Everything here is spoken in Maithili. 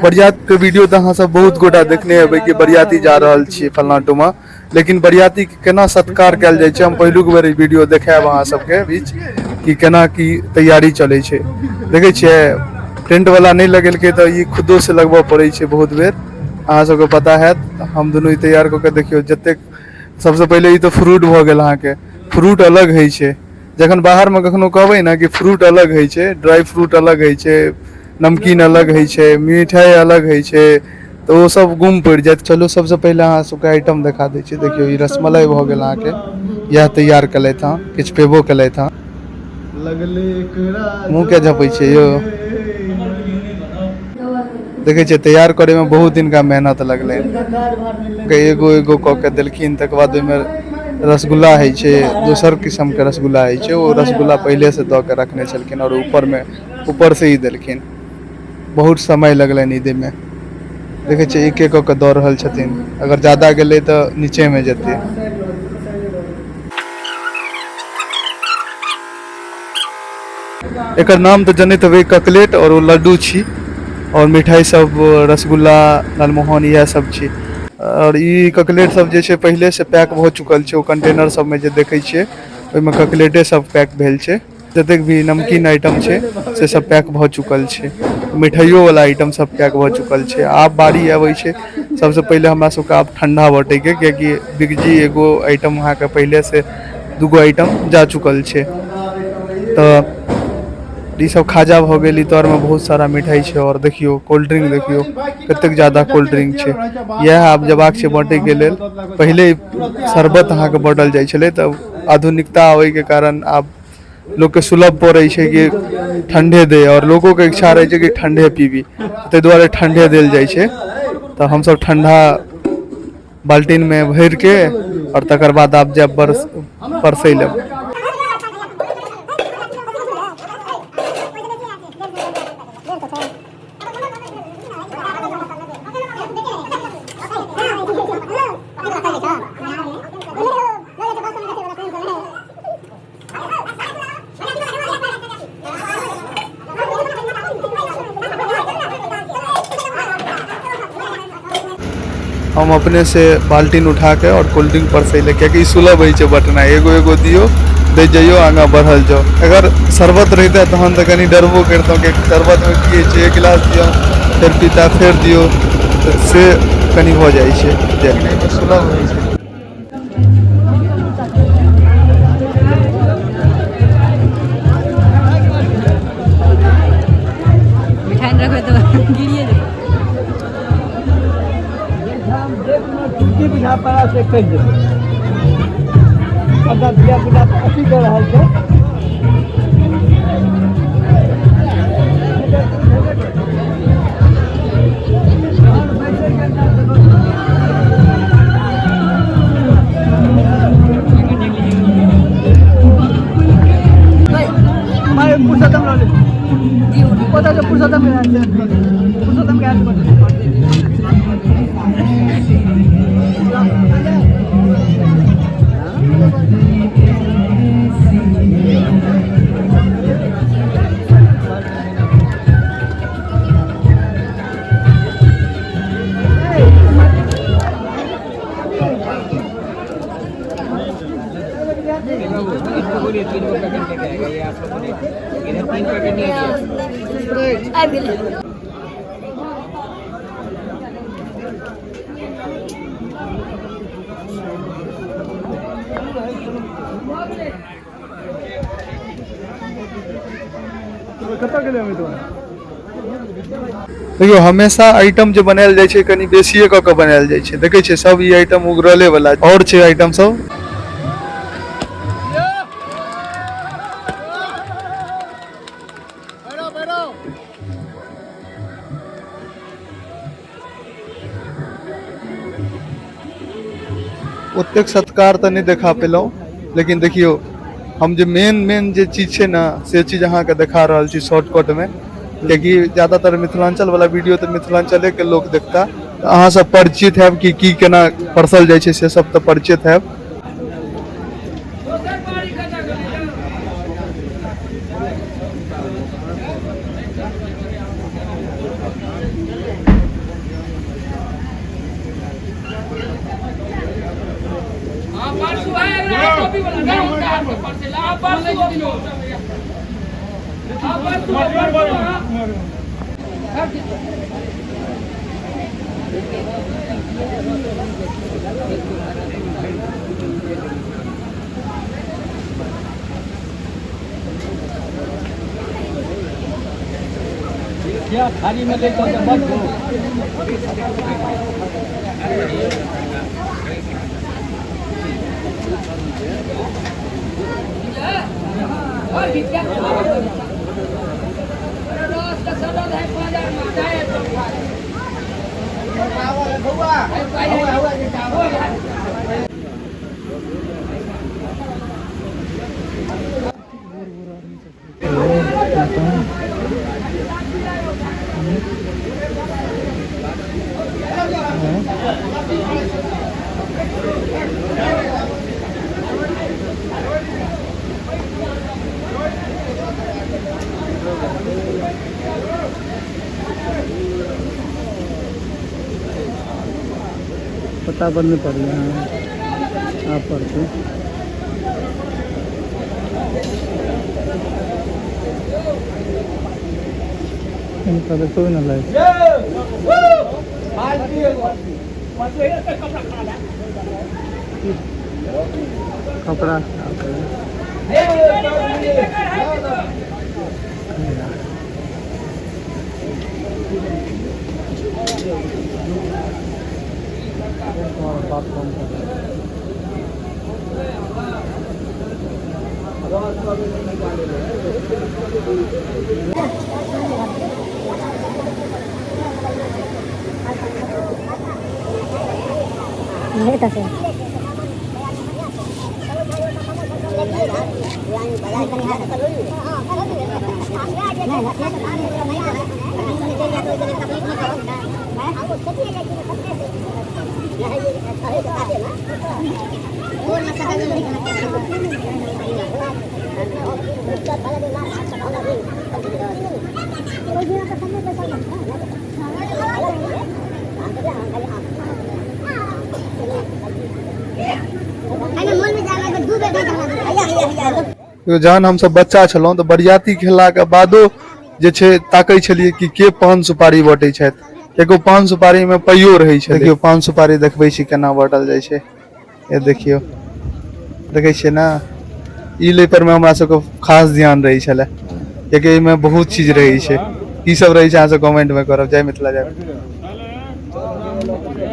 बरियात के वीडियो तऽ अहाँ सब बहुत गोटा देखने हेबै कि बरियाती जा रहल छियै फलना टुमा, लेकिन बरियाती के केना सत्कार कयल जाइ छै हम पहिलुक बेर ई वीडियो देखायब अहाँ सबके बीच कि केना की तैयारी चलै छै। देखै छियै टेंट वाला नहि लगेलकै तऽ ई खुदो से लगबऽ पड़ै छै बहुत बेर, अहाँ सबके पता हैत। हम दुनू ई तैयार कऽ के देखियौ जतेक सबसँ पहिले ई तऽ फ्रूट भऽ गेल अहाँके, फ्रूट अलग होइ छै। जखन बाहरमे कखनो कहबै ने कि फ्रूट अलग होइ छै, ड्राई फ्रूट अलग होइ छै, नमकीन अलग होइ छै, मिठाइ अलग होइ छै, तऽ ओ सब गुम पड़ि जायत। चलू सबसँ पहिले अहाँ सबके आइटम देखा दै छी। देखियौ ई रसमलाई भऽ गेल अहाँके, इएह तैयार केलथि हँ, किछु पेबो केलथि हँ। मुँह के झपै छियै यौ? देखै छियै तैयार करैमे बहुत दिनका मेहनत लगलै। एगो एगो कऽ के देलखिन, तकर बाद ओहिमे रसगुल्ला होइ छै, दोसर किस्मके रसगुल्ला होइ छै, ओ रसगुल्ला पहिलेसँ दऽ के रखने छलखिन आओर ऊपरमे ऊपरसँ ई देलखिन। बहुत समय लगलनि ई दैमे। देखै छियै एक एक कऽ के दऽ रहल छथिन, अगर ज्यादा गेलै तऽ नीचेमे जेतै। एकर नाम तऽ जनैत हेबै ककलेट, आओर ओ लड्डू छी, आओर मिठाइ सब रसगुल्ला लालमोहन इएह सब छी। आओर ई ककलेट सब जे छै पहिले से पैक भऽ चुकल छै, ओ कंटेनर सबमे जे देखै छियै ओहिमे ककलेटे सब पैक भेल छै। जतेक भी नमकीन आइटम छै से सब पैक भऽ चुकल छै, मिठाइयो वाला आइटम सब पैक भऽ चुकल छै। आब बारी अबै छै सबसँ पहिले हमरा सबके आब ठंडा बँटैके, कियाकि बिगजी एगो आइटम अहाँके पहिले से दूगो आइटम जा चुकल छै। तऽ ई सब खाजा भऽ गेल, ई तरमे बहुत सारा मिठाइ छै। आओर देखियौ कोल्ड ड्रिंक, देखियौ कतेक ज्यादा कोल्ड ड्रिंक छै। इएह आब जेबाक छै बँटैके लेल। पहिले शरबत अहाँके बँटल जाइ छलै, तऽ आधुनिकता आबैके कारण आब लोकके सुलभ पड़ै छै कि ठण्डे दै, आओर लोकोके इच्छा रहै छै कि ठण्डे पीबी, ताहि दुआरे ठण्डे देल जाइ छै। तऽ हमसब ठण्डा बाल्टीनमे भरिके आओर तकर बाद आब जायब बरस परसै लए। हम अपने से बाल्टीन उठा के और कोल्ड ड्रिंक परसै लए, कियाकि ई सुलभ होइ छै बटनाइ, एगो एगो दियौ दै जइयौ आगाँ बढ़ल जाउ। अगर शरबत रहितै तहन तऽ कनि डरबो करितहुँ कि शरबतमे की होइ छै, एक गिलास दियौ फेर पीता फेर दियौ, तऽ से कनि भऽ जाइ छै, सुलभ होइ छै। मिठाइ नहि रखबै तऽ गिरिए जेतै। बुझा पड़ा से कहि देबै, सबटा धिया पुता अथी कऽ रहल छै। पुरुषोत्तम लऽ ले, ओतऽ पुरुषोत्तम, पुरुषोत्तम के। आबि गेलै। कतऽ गेलै अमित? देखियौ हमेशा आइटम जे बनायल जाइ छै कनि बेसिए कऽ के बनायल जाइ छै। देखै छियै सब ई आइटम उगरले वाला आओर छै आइटम सब। ओतेक सत्कार तऽ नहि देखा पेलहुँ, लेकिन देखियौ हम जे मेन मेन जे चीज छै ने से चीज अहाँके देखा रहल छी शॉर्टकटमे, कियाकि ज्यादातर मिथिलाञ्चल वाला वीडियो तऽ मिथिलाञ्चलेके लोक देखता, तऽ अहाँ सब परिचित हैब कि की केना परसल जाइ छै, से सब तऽ परिचित हैब। क्या थाली में लेकर के मत दो। पता बंद पड़ गया आप पढ़ते इनका देखो ना लाइक कपड़ा बात कम कर जहन हम सब बच्चा छलहुँ तऽ बरियाती खेलाके बादो जे छै ताकै छलियै कि के पान सुपारी बटै छथि। एगो पान सुपारी में पाइयो रहै छै। देखियौ पान सुपारी देखबै छी केना बटल जाइ छै। ये देखियौ, देखै छियै ने, ई लै पर में हमरा सबके खास ध्यान रहै छलै कियाकि एहिमे बहुत चीज रहै छै। की सब रहै छै अहाँ सब कमेंट में करब। जय मिथिला, जय।